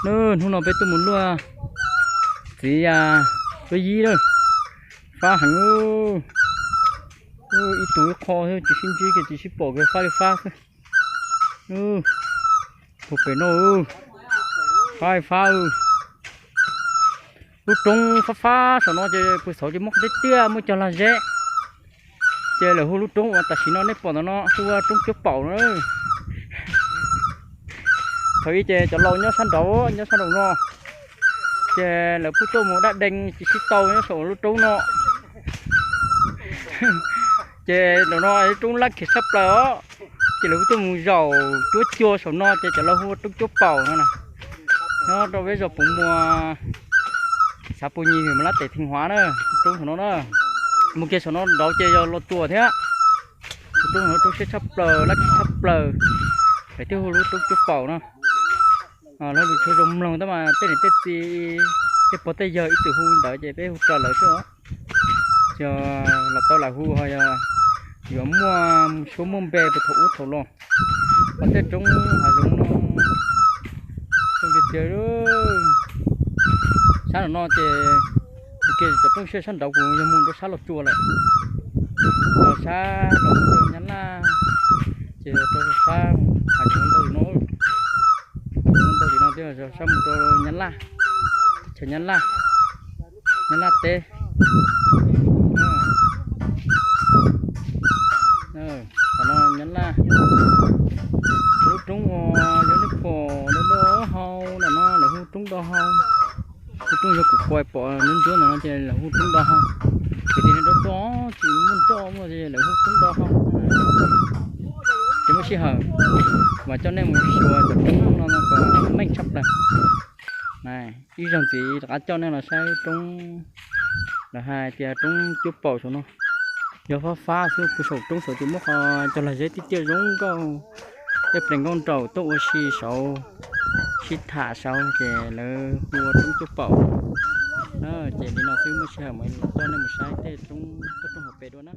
Hnub no peb tuaj mus luaj txiv tuab yib lawm, fab heev. Ib tug ib qho tsis sib ntsib kiag tsis sib pom kiag fab li fab xwb. Puag pem no fab li fab. Lub roob fab fab saum no ces puag saud ces muaj qhov tiaj tiaj muaj cog lag zeb. Ces lawv hu lub roob uas tam sim no nej pom ntawm no hu ua roob cuab paum no. Thaum ub ces cov laus nyob sab nraud nyob sab nraum no, ces lawv pheej tuaj mus dab dees tsis sib tau nyob saum lub roob no. Ces nraum no lub roob laj kiag tshaj plaws os. Ces lawv pheej tuaj mus zaum cuab cua saum no ces cov laus hu ua roob cuab paum no na. Nyob rau peb zos Pus Muas, xav Pus Nyim, Mab Lab, teb Theej Huav na. Roob saum no na, mus kiag saum no nraud ces yog Los Tsuas thiab. Lub roob no roob siab tshaj plaws, laj kiag tshaj plaws, lawv thiaj hu lub roob cuab paum no. Lo lus tshua zoo mloog tab mas tej niam tej txiv, tej pog tej yawg ib txwm hu ntawd ces peb hu raws lawv xwb os. Yog los tau lam hu ho yog yuav muaj suab muaj npe puag thaum ub thaum los. Ho tej roob hav zoov no zoo tiag tiag. Sab nraum no ces mus kiag cov roob siab sab nraud kuj yog mus rau sab Los Tsuas lawm. Los sab los rau Nyab Laj, ces rau sab hav zoov ntau tim no, ntau tim no thiab, sab mus rau Nyab Laj, teb chaws Nyab Laj, Nyab Laj teb. Qhov no Nyab Laj. Lub roob uas yog nej pom do do hau ntawm no lawv hu roob do hau. Lub roob yog kuv pais pom ntsuab ntsuab ntawm no ces lawv hu roob do hau. Kwv tij neej do do tsis muaj nroj muaj ces lawv hu roob do hau. Ces muaj sij hawm mas coj nej mus xyuas cov roob no kom meej tshaj plaws. Ib zaug ntxiv rov qab coj nej los saib roob, lawv hais tias roob cuab paum saum no. Yog fab fab xwb, puag saum roob saud ces muaj qhov cog lag zeb tiaj tiaj zoo nkauj, tej plees nkauj nraug tuaj ua si saud, sib tham saud ces lawv hu ua roob cuab paum. Ces li no xwb, muaj sij hawm mam li los coj nej mus saib tej roob tuaj roob hauv pes dua na.